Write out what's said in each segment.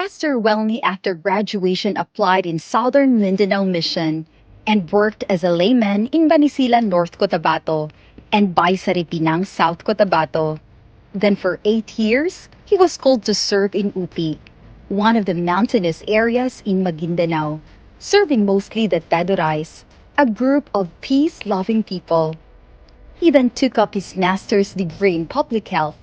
Pastor Welnie, after graduation, applied in Southern Mindanao Mission and worked as a layman in Banisilan, North Cotabato, and Baysari Pinang, South Cotabato. Then for 8 years, he was called to serve in Upi, one of the mountainous areas in Maguindanao, serving mostly the Tedurais, a group of peace-loving people. He then took up his master's degree in public health.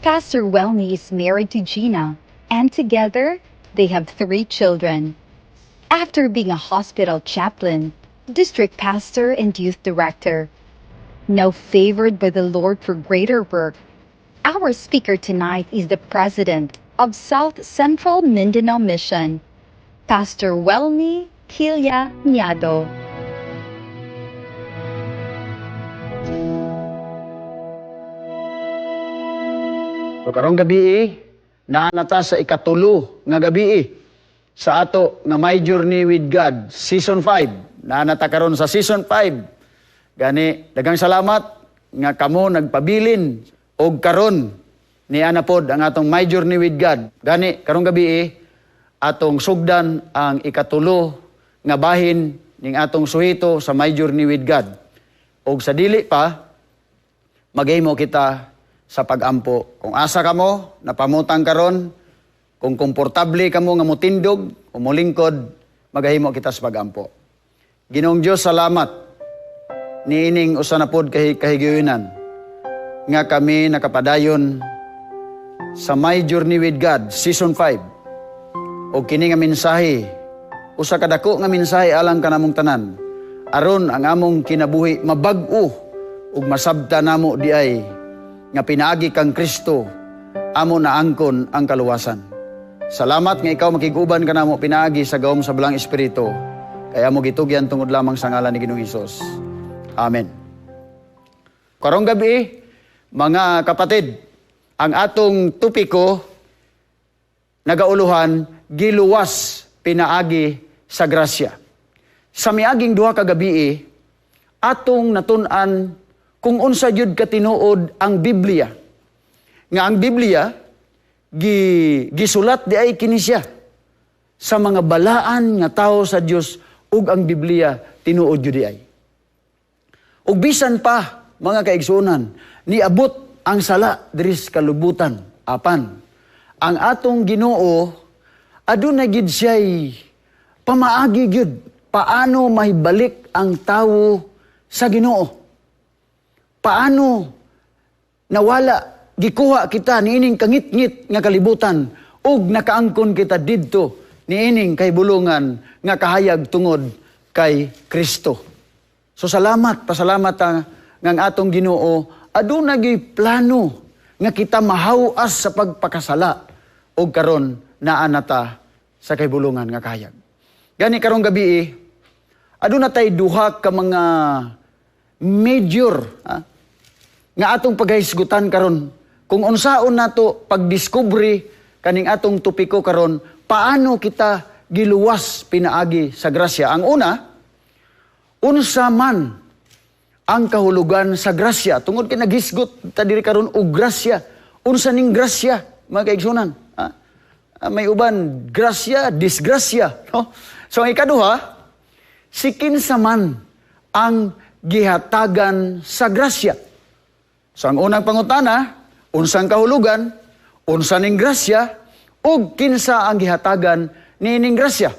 Pastor Welnie is married to Gina, and together they have three children. After being a hospital chaplain, district pastor, and youth director, now favored by the Lord for greater work, our speaker tonight is the president of South Central Mindanao Mission, Pastor Welnie Quilla Niado. So karong gabi, naa na ta sa ikatulo nga gabi sa ato nga My Journey with God Season 5. Naa na ta karon sa Season 5. Gani, daghang salamat nga kamo nagpabilin og karon niana pod ang atong My Journey with God. Gani, karong gabi atong sugdan ang ikatulo nga bahin ning atong suhito sa My Journey with God. Og sa dili pa, maghimo kita sa pagampo. Kung asa kamo, napamutang karon, kung komportable kamo nga mutindog o molingkod, magahimo kita sa pagampo. Ginoong Dios, salamat niining usa na pod kahigayunan nga kami nakapadayon sa My Journey with God Season 5. Og kini nga mensahe, usa ka dako nga mensahe alang kanamong tanan, aron ang among kinabuhi mabag-o ug masabta namo diay nga pinaagi kang Kristo amo naangkon ang kaluwasan. Salamat nga ikaw makig-uban kanamo pinaagi sa gahom sa Balaang Espiritu. Kaya mo gitugyan tungod lamang sa ngalan ni Ginoong Hesus. Amen. Karong gabi, mga kapatid, ang atong topiko nagauluhan giluwas pinaagi sa grasya. Sa miaging duha ka gabi, atong natun-an kung unsa gyud katinuod ang Biblia. Nga ang Biblia gisulat di ay kini siya sa mga balaan nga tawo sa Dios, ug ang Biblia tinuod gyud di ay. Ug bisan pa, mga kaigsuonan, niabot ang sala diri sa kalubutan, apan ang atong Ginoo aduna gyud siya'y pamaagi gyud paano mahibalik ang tawo sa Ginoo. Paano nawala, gikuha kita niining kangitngit nga kalibutan ug nakaangkon kita didto niining kahibulungan nga kahayag tungod kay Kristo. So salamat, pasalamat nga ang atong Ginoo aduna gyud plano nga kita mahaw-as sa pagpakasala ug karon naa na ta sa kahibulungan nga kahayag. Gani karong gabi, aduna tay duha ka mga major nga atong paghahisgutan karon kung unsaon nato pagdiskubre kaning atong topiko karon, paano kita giluwas pinaagi sa grasya. Ang una, unsa man ang kahulugan sa grasya? Tungod kay naghisgot ta diri karon og grasya. Unsa ning grasya, mga kaigsunan? May uban grasya, disgrasya, no? So ang ikaduha, si kinsa man ang gihatagan sa grasya. So ang unang pangutana, unsang kahulugan, unsa ning grasya, ug kinsa ang gihatagan niining grasya.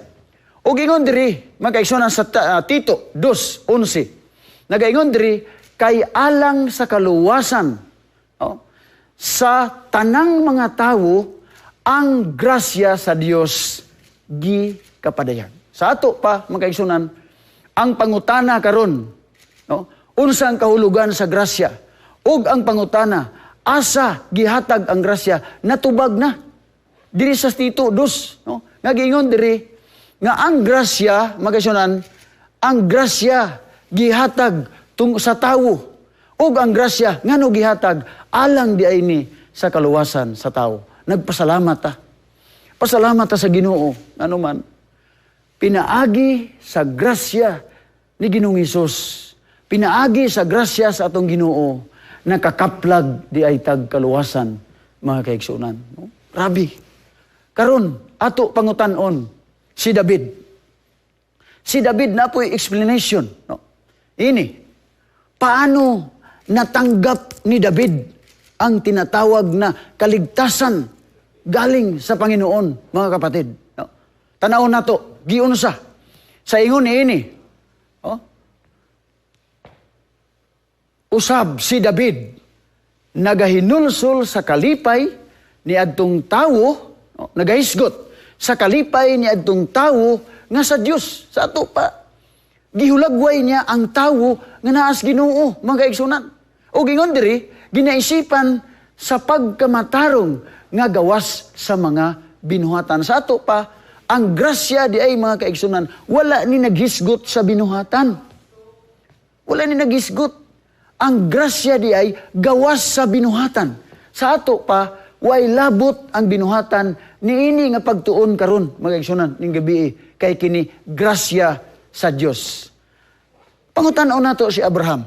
Ug ingon diri, mga kaigsunan, sa Tito 2:11, nagaingon diri, kay alang sa kaluwasan, oh, sa tanang mga tawo ang grasya sa Dios gikapadayag. Sa ato pa, mga kaigsunan, ang pangutana karon, no, unsa ang kahulugan sa grasya, ug ang pangutana, asa gihatag ang grasya, natubag na diri sa Tito 2, no? Nga giingon diri nga ang grasya, mga kaigsunan, ang grasya gihatag tung sa tawo, ug ang grasya ngano gihatag alang di ay ni sa kaluwasan sa tawo. Nagpasalamat ta. Pasalamat ta sa Ginoo ngano man pinaagi sa grasya ni Ginoong Hesus, pinaagi sa grasya sa atong Ginoo, nakakaplag di ay tag kaluwasan, mga kaigsunan, no? Grabe. Karon, Ato pangutan-on si David. Si David naa poy explanation. No? Ini, paano natanggap ni David ang tinatawag na kaligtasan galing sa Panginoon, mga kapatid? No? Tanaw nato, giunsa. Sa ingon ni ini, oh, usab si David nagahinulsol sa kalipay ni adtong tawo, oh, nagahisgot sa kalipay ni adtong tawo nga sa Dios. Sa ato pa, gihulagway niya ang tawo nga naa sa Ginoo, mga kaigsunan. O gingon diri, ginaisipan sa pagkamatarong nga gawas sa mga binuhatan. Sa ato pa, ang grasya di ay, mga kaigsunan, wala ni naghisgot sa binuhatan. Wala ni naghisgot. Ang grasya di ay gawas sa binuhatan. Sa ato pa, way labot ang binuhatan niini nga pagtuon karon, mga kaigsunan, ning gabi, kay kini grasya sa Dios. Pangutan-on nato si Abraham.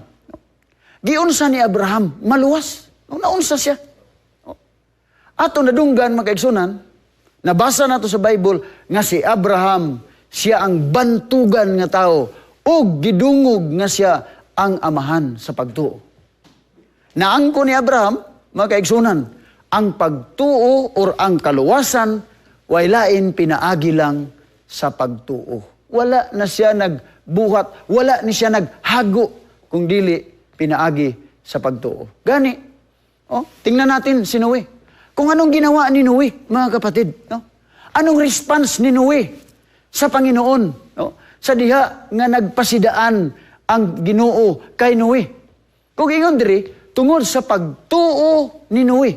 Giunsa ni Abraham maluwas? Naunsa siya? Ato nadunggan, mga kaigsunan, nabasa nato sa Bible nga si Abraham siya ang bantugan nga tao ug gidungog nga siya ang amahan sa pagtuo. Naangko ni Abraham, mga kaigsunan, ang pagtuo or ang kaluwasan way lain pinaagi lang sa pagtuo. Wala na siya nagbuhat, wala ni siya naghago kung dili pinaagi sa pagtuo. Gani, oh, tingnan natin si Noe. Kung anong ginawa ni Noe, mga kapatid, no? Anong response ni Noe sa Panginoon, no? Sa diha nga nagpasidaan ang Ginoo kay Noe. Kung ingon diri, tungod sa pagtuo ni Noe.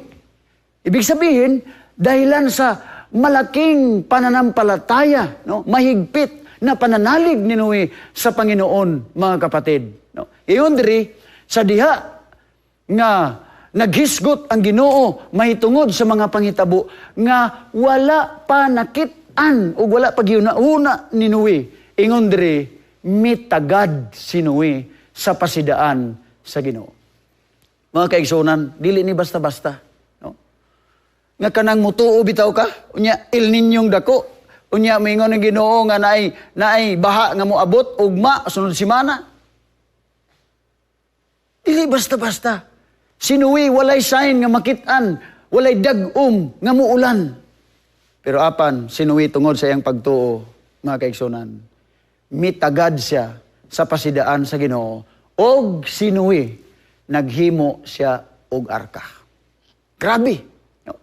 Ibig sabihin, dahilan sa malaking pananampalataya, no? Mahigpit na pananalig ni Noe sa Panginoon, mga kapatid, no? Ingon diri, sa diha nga naghisgot ang Ginoo mahitungod sa mga panghitabo nga wala pa nakit-an o wala pa giuna-una ni Noe. Ingon diri, mitagad si Noe sa pasidaan sa Ginoo. Mga kaigsunan, dili ni basta-basta, no? Nga kanang mutuo bitaw ka, unya El Niñong dako, unya moingon ang Ginoo nga naay baha nga moabot ugma sunod semana. Dili basta-basta. Si Noe walay sign nga makit-an, walay dag-om nga muulan. Pero apan si Noe, tungod sa iyang pagtuo, mga kaigsunan, mitagad siya sa pasidaan sa Ginoo, og si Noe naghimo siya og arka. Grabe. No?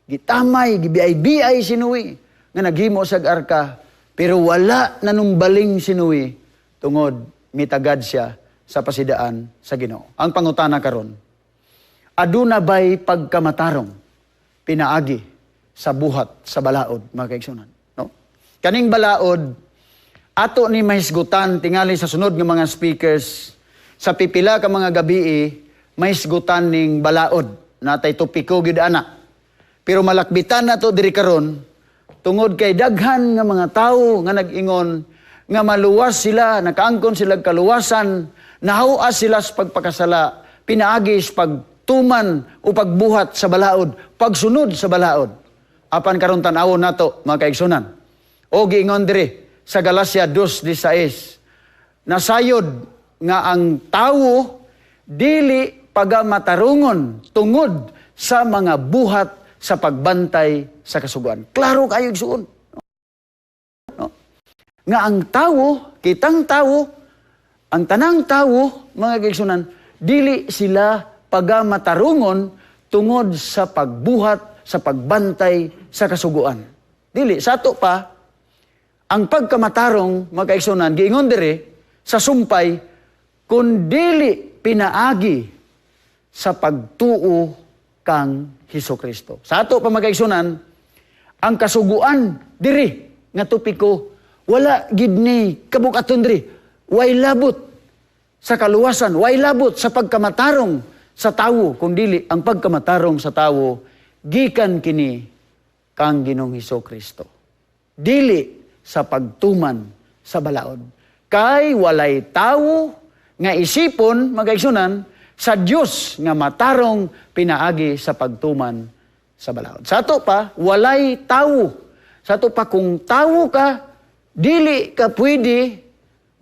Gitamay, gibiay-biay si Noe nga naghimo sa arka, pero wala nanumbaling si Noe tungod mitagad siya sa pasidaan sa Ginoo. Ang pangutana karon, aduna bay pagkamatarong pinaagi sa buhat sa balaod, mga kaigsunan? No? Kaning balaod, ato ni mahisgutan tingali sa sunod nga mga speakers sa pipila ka mga gabii, mahisgutan ning balaod. Natay topiko gyud ana. Pero malakbitan nato diri karon tungod kay daghan nga mga tawo nga nag-ingon nga maluwas sila, nakaangkon sila kaluwasan, nahawa sila sa pagpakasala, pinaagi sa pagtuman o pagbuhat sa balaod, pagsunod sa balaod. Apan karon tan-awon nato, mga kaigsunan. O giingon diri sa Galacia 2:16, nasayod nga ang tawo dili pagamatarungon tungod sa mga buhat sa pagbantay sa kasuguan. Klaro kayo, igsuon. No? Nga ang tawo, kitang tawo, ang tanang tawo, mga kaigsunan, dili sila pagamatarungon tungod sa pagbuhat, sa pagbantay sa kasuguan. Dili, sa ato pa, ang pagkamatarong, mga kaigsunan, giingon diri sa sumpay, kun dili pinaagi sa pagtuo kang Hesus Kristo. Sa ato pa, mga kaigsunan, ang kasuguan diri nga topiko, wala gid ni kabukaton diri, way labot sa kaluwasan, way labot sa pagkamatarong sa tawo, kung dili ang pagkamatarong sa tawo gikan kini kang Ginoong Hesus Kristo. Dili sa pagtuman sa balaod. Kay walay tawo nga isipon, mga kaigsunan, sa Dios nga matarong pinaagi sa pagtuman sa balaod. Sa ato pa, walay tawo Sa ato pa, kung tawo ka, dili ka pwede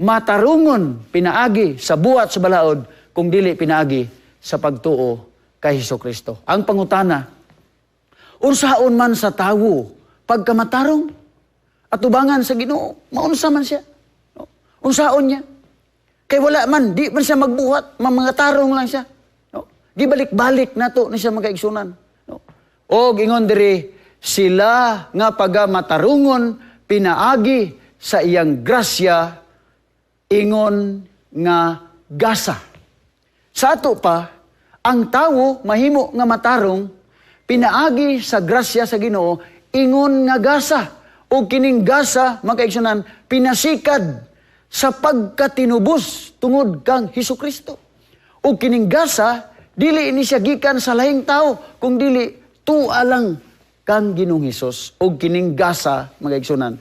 matarungon pinaagi sa buhat sa balaod kung dili pinaagi sa pagtuo kay Hesus Kristo. Ang pangutana, unsaon man sa tawo pagkamatarong atubangan sa Ginoo? Maunsa man siya? No? Unsaon niya? Kay wala man, di man siya magbuhat, mga tarong lang siya. No? Gibalik-balik nato ni siya, mga kaigsunan. No? Og ingon diri, sila nga pagamatarungon pinaagi sa iyang grasya ingon nga gasa. Sa ato pa, ang tawo mahimo nga matarong pinaagi sa grasya sa Ginoo ingon nga gasa. O kining gasa, mga kaigsunan, pinasikad sa pagkatinubos tungod kang Hesus Kristo. O kining gasa, dili ini siya gikan sa lahing tao, kung dili tua lang kang Ginoong Hesus. O kining gasa, mga kaigsunan,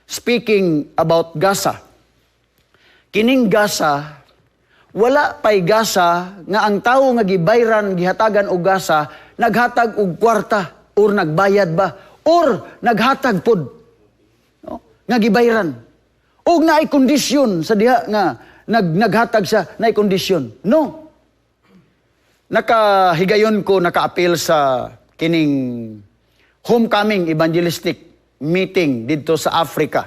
speaking about gasa, kining gasa, wala pay gasa nga ang tawo nga gibayran, gihatagan og gasa, naghatag og kwarta or nagbayad ba or naghatag pod, no, nga gibayran og naay kondisyon sa diha nga naghatag siya, naay kondisyon, no? Nakahigayon ko nakaapil sa kining homecoming evangelistic meeting didto sa Africa.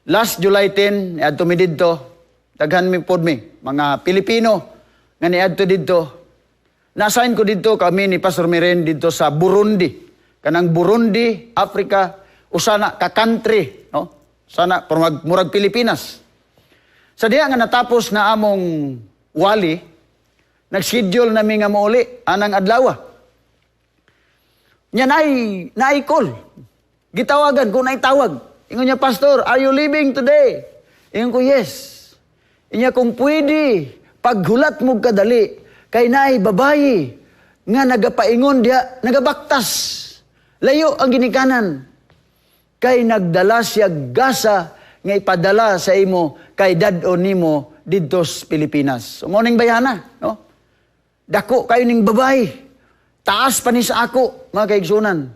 Last July 10, adto mi didto. Daghan mi pod mi, mga Pilipino nga niadto didto. Na-assign ko didto kami ni Pastor Miren didto sa Burundi. Kanang Burundi, Africa, usa na ka country, no? Sana murag, murag Pilipinas. Sa diha nga natapos na among wali, nag-schedule na mi nga mouli anang adlaw. Nya naay call. Gitawagan ko, naay tawag. Ingon niya, "Pastor, are you leaving today?" Ingon ko, "Yes." Inya, "Kung pwede, paghulat mo kadali, kay naay babayi nga nagapaingon diha, nagabaktas. Layo ang ginikanan. Kay nagdala siya gasa nga ipadala sa imo kay dad-on nimo didto sa Pilipinas." So, mao ning bayhana, no? Dako kayo ning babayi. Taas pa ni sa ako, mga kaigsunan.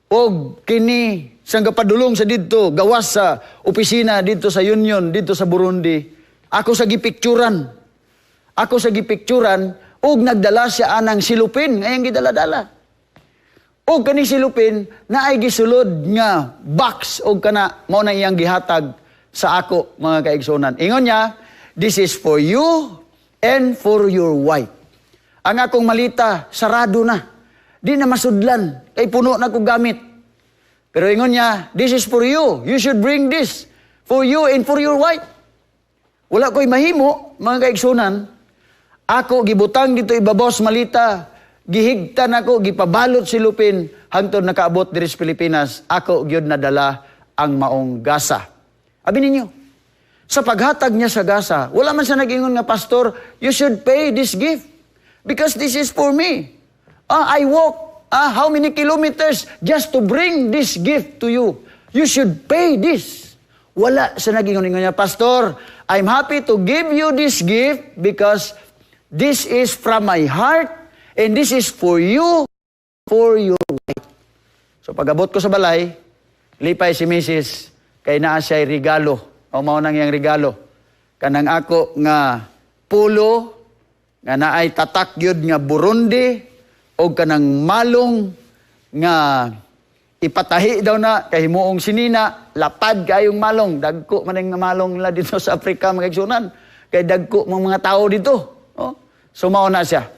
Og kini sang gapadulong sa didto, gawas sa opisina didto sa Union, didto sa Burundi, ako sa gipicturan. Ako sa gipicturan, og nagdala siya anang silupin, ngayang gidala-dala. Og kani silupin, naay gisulod nga box og kana mao na iyang gihatag sa ako, mga kaigsunan. Ingon niya, "This is for you and for your wife." Ang akong malita, sarado na. Di na masudlan, kay puno na ko gamit. Pero ingon niya, "This is for you. You should bring this for you and for your wife." Wala ko'y mahimo, mga kaigsunan. Ako, gibutang dito ibabaw sa malita. Gihigtan ako, gipabalot silupin, hangtod nakaabot diri sa Pilipinas. Ako, gyud nadala ang maong gasa. Abi ninyo, sa paghatag niya sa gasa, wala man siya nag-ingon nga, "Pastor, you should pay this gift because this is for me. Ah, I walk how many kilometers just to bring this gift to you. You should pay this." Wala siya nag-ingon niya, "Pastor, I'm happy to give you this gift because this is from my heart and this is for you, for your wife." So pag-abot ko sa balay, lipay si Mrs. kay naa siya regalo. O mao nang iyang regalo. Kanang ako nga polo nga naay tatak gyud nga Burundi o kanang malong nga ipatahi daw na kay himuong sinina, lapad kayong malong. Dagko man ang malong nila dito sa Africa, mga igsunan, kay dagko mga mga tao dito, oh. So mao na siya.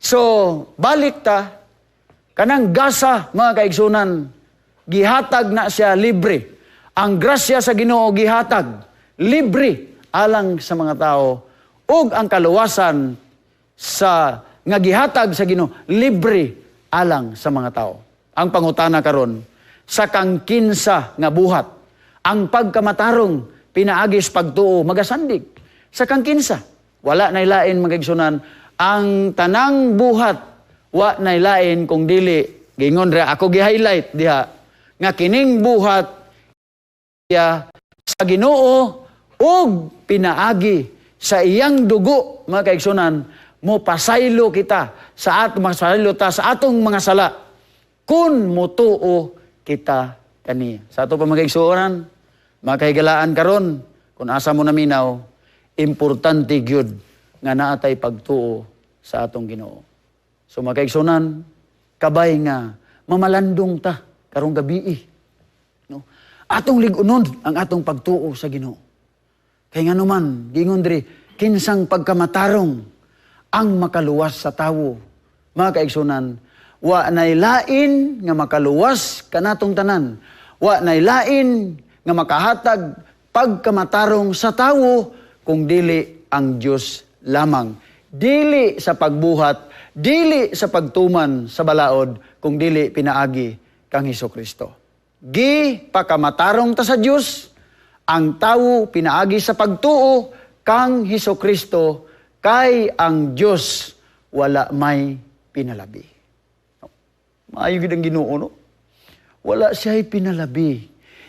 So balik ta kanang gasa, mga kaigsunan, gihatag na siya libre. Ang grasya sa Ginoo gihatag libre alang sa mga tao ug ang kaluwasan sa nga gihatag sa Ginoo libre alang sa mga tao. Ang pangutana karon, sa kang kinsa nga buhat ang pagkamatarong pinaagi sa pagtuo magasandig? Sa kang kinsa? Wala nay lain, mga igsunan. Ang tanang buhat, wa nay lain kung dili giingon ra ako, gi-highlight diha nga kining buhat ya sa Ginoo ug pinaagi sa iyang dugo, mga kaigsunan, mo pasaylo kita sa atong mga pasaylo ta sa atong mga sala kun mutuo kita kaniya. Sa ato pa, mga kaigsuonan, mga kahigalaan karon, kung asa mo naminaw, importante gyud nga naa tay pagtuo sa atong Ginoo. So mga kaigsuonan, kabay nga mamalandong ta karong gabii. No? Atong lig-unon ang atong pagtuo sa Ginoo. Kay nganuman, giingon diri, kinsang pagkamatarong ang makaluwas sa tawo? Mga kaigsuonan, wa nay lain nga makaluwas kanatong tanan. Wa nay lain nga makahatag pagkamatarong sa tawo kung dili ang Dios lamang. Dili sa pagbuhat, dili sa pagtuman sa balaod, kung dili pinaagi kang Hesus Kristo. Gi pakamatarong ta sa Dios ang tawo pinaagi sa pagtuo kang Hesus Kristo, kay ang Dios wala may pinalabi. Maayo gid ang Ginoo, no? Wala siya'y pinalabi.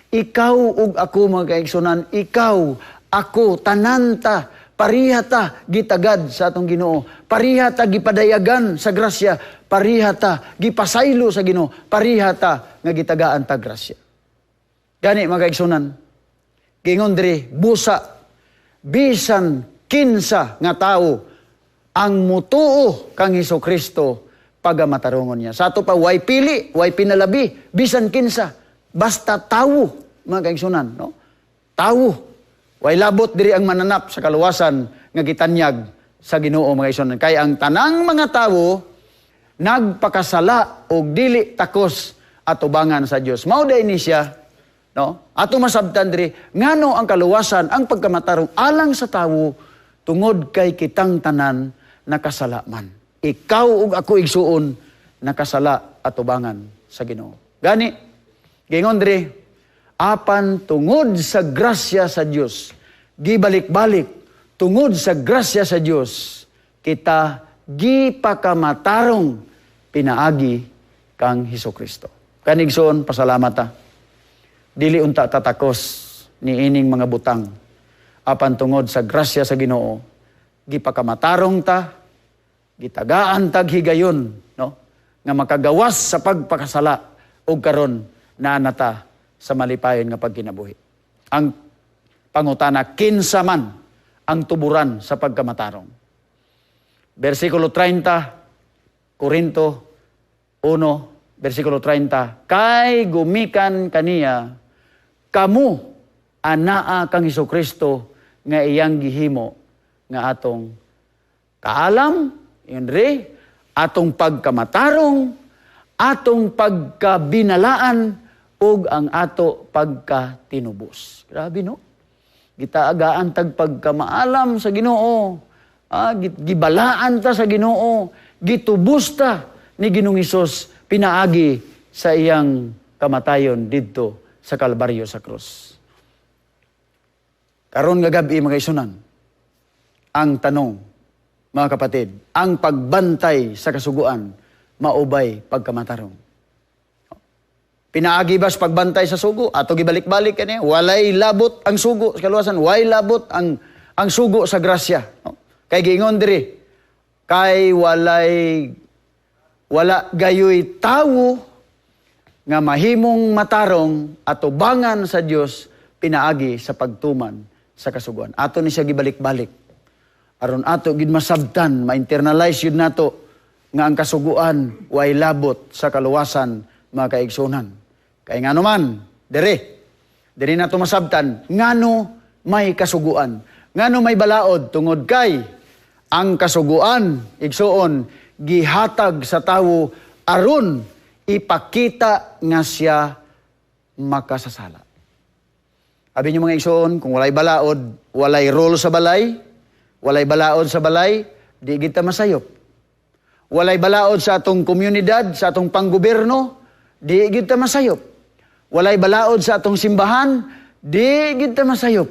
Ikaw ug ako, mga kaigsuonan, ikaw, ako, tanan ta, pariha ta gitagad sa atong Ginoo. Pariha ta gipadayagan sa grasya, pariha ta gipasaylo sa Ginoo, pariha ta nga gitagaan ta grasya. Gani, mga kaigsuonan, giingon diri, busa bisan kinsa nga tawo ang mutuo kang Hesus Kristo, pagamatarungon niya. Sa ato pa, way pili, way pinalabi, bisan kinsa, basta tawo, mga kaigsuonan, no? Tawo. Way labot diri ang mananap sa kaluwasan nga gitanyag sa Ginoo, mga kaigsuonan. Kay ang tanang mga tawo nagpakasala og dili takos atubangan sa Dios. Mao day ni siya, no? Ato masabtan diri ngano ang kaluwasan, ang pagkamatarong alang sa tawo, tungod kay kitang tanan nakasala man. Ikaw ug ako, igsuon, nakasala atubangan sa Ginoo. Gani, giingon diri, apan tungod sa grasya sa Dios, gibalik-balik, tungod sa grasya sa Dios, kita gipakamatarong pinaagi kang Hesus Kristo. Kani, igsoon, pasalamat ta. Dili unta tatakos ni ining mga butang. Apan tungod sa grasya sa Ginoo, gipakamatarong ta, gitagaan tag higayon, no? Nga makagawas sa pagpakasala ug karon naa na ta sa malipayon nga pagkinabuhi. Ang pangutana, kinsa man ang tuburan sa pagkamatarong? Versikulo 30, Korinto 1, versikulo 30, "Kay gumikan kaniya, kamo anaa kang Hesus Kristo nga iyang gihimo nga atong kaalam," yun re, "atong pagkamatarong, atong pagkabinalaan, ug ang ato pagkatinubos." Grabe, no? Gitaagaan tag pagkamaalam sa Ginoo. Ah, gibalaan ta sa Ginoo. Gitubos ta ni Ginoong Hesus pinaagi sa iyang kamatayon didto sa Kalbaryo, sa krus. Karon nga gabi, mga isunan, ang tanong, mga kapatid, ang pagbantay sa kasuguan, maubay pagkamatarong? Pinaagi ba sa pagbantay sa sugo? Ato gibalik-balik kani, walay labot ang sugo sa kaluwasan, walay labot ang sugo sa grasya. No? Kay giingon diri, kay wala gayoy tawo nga mahimong matarong atubangan sa Dios pinaagi sa pagtuman sa kasuguan. Ato ni siya gibalik-balik. Aron ato gid masabtan, ma-internalize yun nato nga ang kasuguan way labot sa kaluwasan, mga kaigsunan. Kay ngano man, dere nato masabtan ngano may kasuguan. Ngano may balaod? Tungod kay ang kasuguan, igsuon, gihatag sa tawo aron ipakita nga siya makasasala. Abi niyo, mga igsoon, kung walay balaod, walay role sa balay, walay balaod sa balay, di kita masayop. Walay balaod sa atong komunidad, sa atong panggobyerno, di kita masayop. Walay balaod sa atong simbahan, di kita masayop.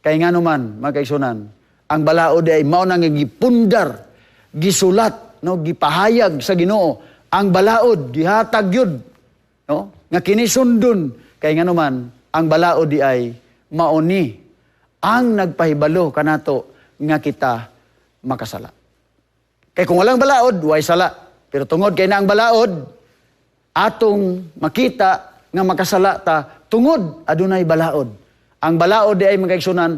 Kay nga naman, mga kaigsunan, ang balaod ay mao nang gipundar, gisulat, no, gipahayag sa Ginoo. Ang balaod gihatag yun, no, nga kini sundon, kay nga naman ang balaod di ay mauni ang nagpahibalo kanato nga kita makasala. Kay kung walang balaod, way sala. Pero tungod kay na ang balaod, atong makita nga makasala ta tungod adunay balaod. Ang balaod di ay, mga kaigsunan,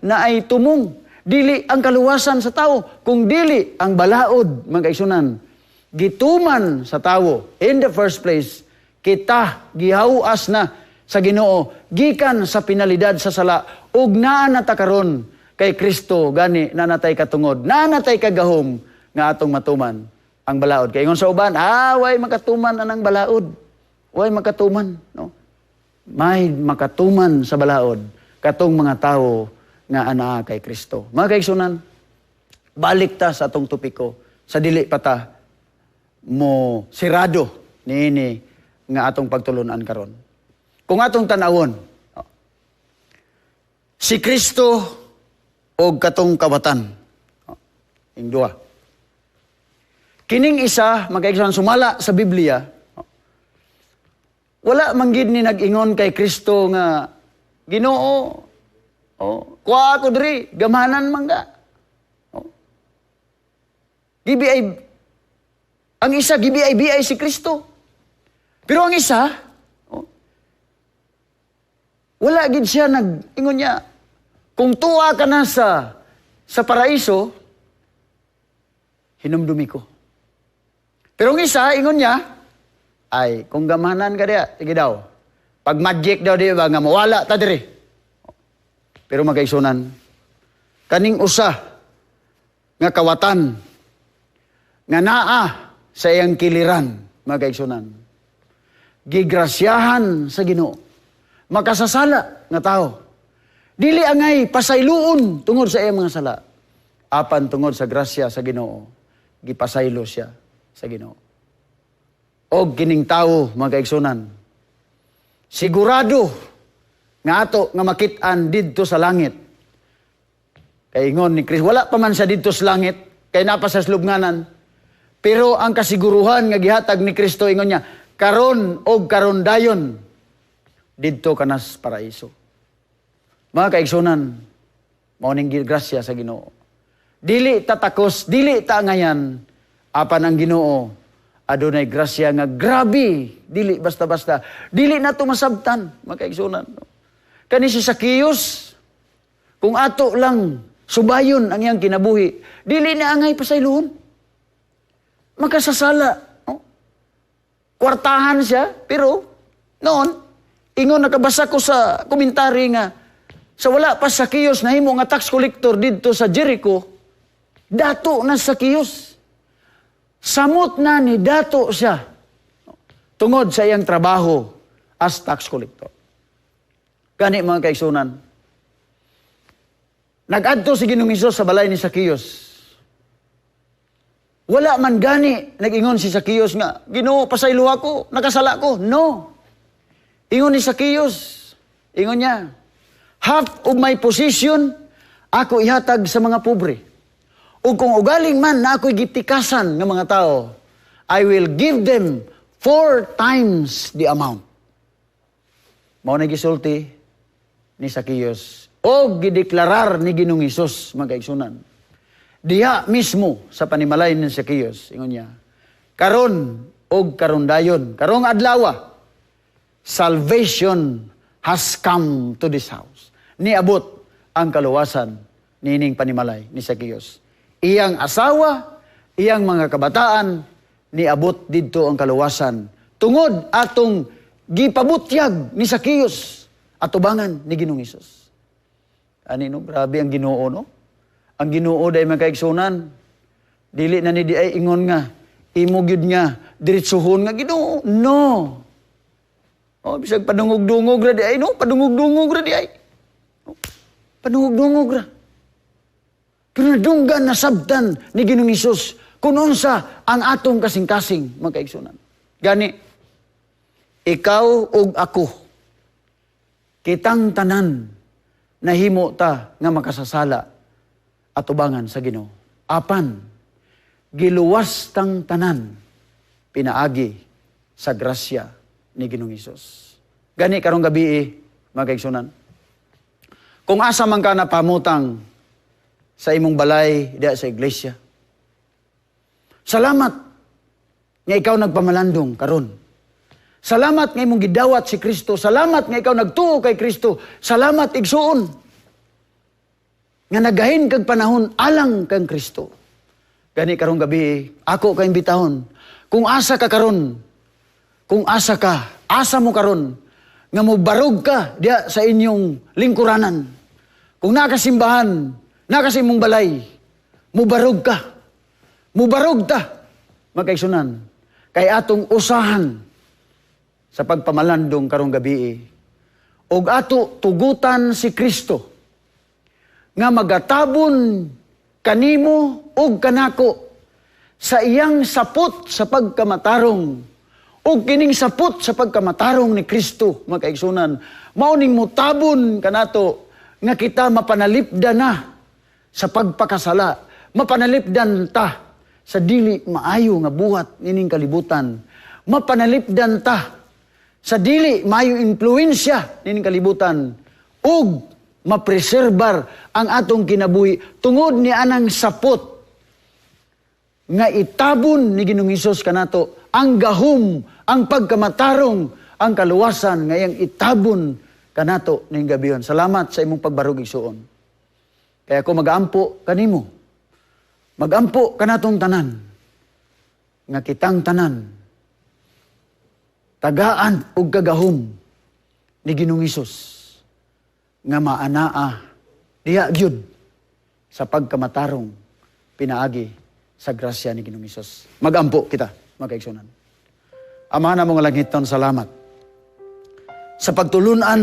naay tumong. Dili ang kaluwasan sa tao, kung dili ang balaod, mga kaigsunan, gituman sa tawo. In the first place, kita gihawas na sa Ginoo gikan sa penalidad sa sala ug naa na ta karon kay Kristo, gani naa na tay katungod, naa na tay kagahom nga atong matuman ang balaod. Kay ingon sa uban, "Ah, way makatuman anang balaod. Way makatuman," no? May makatuman sa balaod katong mga tawo nga anaa kay Kristo. Mga kaigsunan, balik ta sa atong topiko sa dili pa ta mo sirado niini nga atong pagtulunan karon. Kung atong tan-awon, si Kristo o katong kawatan, ing duha. Kining isa, mga kaigsunan, sumala sa Biblia, wala man gid ni nag-ingon kay Kristo nga, "Ginoo, oh, kuha ako diri, gamhanan man ka." Oh. Gibi ay ang isa, gibi ay si Kristo. Pero ang isa, oh, wala gid siya nag-ingon niya, "Kung tuwa ka na sa paraiso, hinumdumi ko." Pero ang isa, ingon niya, "Ay, kung gamhanan ka diya, sige daw. Pag magic daw, di ba, nga mawala ta diri." Pero, mga kaigsunan, kaning usa nga kawatan nga naa sa iyang kiliran, mga kaigsunan, gigrasyahan sa Ginoo. Makasasala nga tao. Dili angay pasayloon tungod sa iyang mga sala. Apan tungod sa grasya sa Ginoo, gipasaylo siya sa Ginoo. Og kining tawo, mga kaigsunan, sigurado nga ato nga makit-an didto sa langit. Kay ingon ni Kristo, wala pa man siya didto sa langit, kay naa pa sa lubnganan. Pero ang kasiguruhan nga gihatag ni Kristo, ingon niya, "Karon og karon dayon, didto ka na sa paraiso." Mga kaigsunan, mao ning grasya sa Ginoo. Dili ta takos, dili ta angayan, apan ang Ginoo adunay grasya nga grabe, dili basta-basta. Dili na masabtan, mga kaigsunan. Kani si Zacchaeus, kung ato lang subayon ang iyang kinabuhi, dili na angay pasayloon. Makasasala. No? Kwartahan siya, pero noon, ingon, nakabasa ko sa komentary nga, sa wala pa Zacchaeus nahimo nga tax collector didto sa Jericho, dato na Zacchaeus. Samot na ni dato siya tungod sa iyang trabaho as tax collector. Gani, mga kaigsunan, nag-adto si Ginoong Hesus sa balay ni Zacchaeus. Wala man gani nag-ingon si Zacchaeus nga, "Ginoo, pasaylo ako, nakasala ko." No. Ingon ni Zacchaeus, ingon niya, "Half of my position ako ihatag sa mga pobre. Ug kung ugaling man na ako'y gitikasan ng mga tao, I will give them four times the amount." Mao na gisulti ni Zacchaeus o gideklarar ni Ginoong Hesus, mga kaigsunan. Diha mismo sa panimalay ni Zacchaeus, ingon niya, "Karon og karon dayon, karong adlawa, salvation has come to this house." Niabot ang kaluwasan niining panimalay ni Zacchaeus. Iyang asawa, iyang mga kabataan, niabot didto ang kaluwasan tungod atong gipabutyag ni Zacchaeus atubangan ni Ginoong Hesus. Ani no, grabe ang Ginoo, no? Ang Ginoo day, mga kaigsunan, dili na ni di ay ingon nga imo gyud nga diretsuhon nga Ginoo. No. Oh, bisag padungog-dungog ra di ay, no, padungog-dungog ra di ay. Oh, padungog-dungog ra. Pero nadunggan, nasabtan ni Ginoong Hesus kung unsa ang atong kasing-kasing, mga kaigsunan. Gani, ikaw ug ako, kitang tanan, nahimo ta nga makasasala atubangan sa Ginoo. Apan, giluwas tang tanan pinaagi sa grasya ni Ginoong Hesus. Gani karong gabi, mga kaigsunan, kung asa man ka na pamutang sa imong balay, diya sa iglesia, salamat nga ikaw nagpamalandong karon. Salamat nga imong gidawat si Kristo. Salamat nga ikaw nagtuo kay Kristo. Salamat, igsuon, nga nagahin kag panahon alang kang Kristo. Gani karong gabi, ako ka imbitahon. Kung asa ka karon, kung asa ka, asa mo karon, nga mobarog ka diya sa inyong lingkuranan. Kung nakasimbahan, naka sa imong balay, mubarog ka. Mubarog ta, magkaigsunan. Kay atong usahan sa pagpamalandong karong gabi. Og ato tugutan si Kristo nga magatabon kanimo ug kanako sa iyang sapot sa pagkamatarong. Ug kining sapot sa pagkamatarong ni Kristo, makaigsunan, mao ning mutabon kanato nga kita mapanalipdan na sa pagpakasala, mapanalipdan ta sa dili maayo nga buhat nining kalibutan, mapanalipdan ta sa dili maayo impluwensya nining kalibutan, ug mapreserbar ang atong kinabuhi tungod ni anang sapot nga itabon ni Ginoong Hesus kanato, ang gahom, ang pagkamatarong, ang kaluwasan nga iyang itabon kanato ning gabion. Salamat sa imong pagbarog, igsuon. Kaya ako magaampo kanimo. Magampo kanatong tanan nga kitang tanan tagaan og kagahom ni Ginoong Hesus nga maanaa diha gyud sa pagkamatarong pinaagi sa grasya ni Ginoong Hesus. Magampo kita, magkaigsunan. Ama namo nga langiton, salamat sa pagtulunan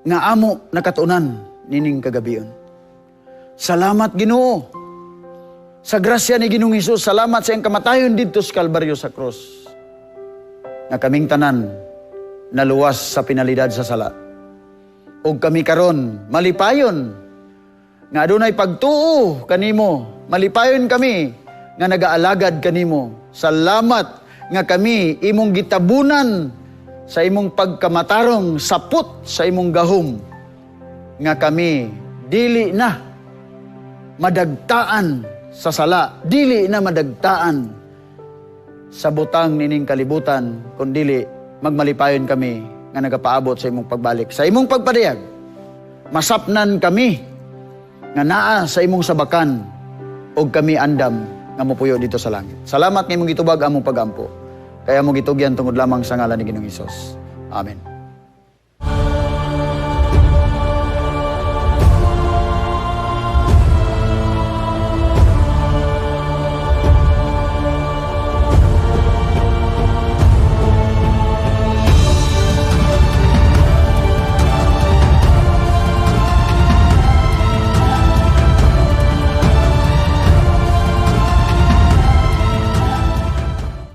nga amo nakatunan nining kagabion. Salamat, Ginoo, sa grasya ni Ginoong Hesus, salamat sa iyang kamatayon didto sa Kalbaryo sa krus, nga kaming tanan naluwas sa penalidad sa sala. Ug kami karon malipayon nga adunay pagtuo kanimo, malipayon kami nga nagaalagad kanimo. Salamat nga kami imong gitabunan sa imong pagkamatarong sapot sa imong gahom nga kami dili na madagtaan sa sala, dili na madagtaan sa butang nining kalibutan, kundili magmalipayon kami nga nagapaabot sa imong pagbalik. Sa imong pagpadayag, masapnan kami nga naa sa imong sabakan og kami andam nga mopuyo didto sa langit. Salamat nga imong gitubag among pagampo. Kay among gitugyan tungod lamang sa ngalan ni Ginoong Hesus. Amen.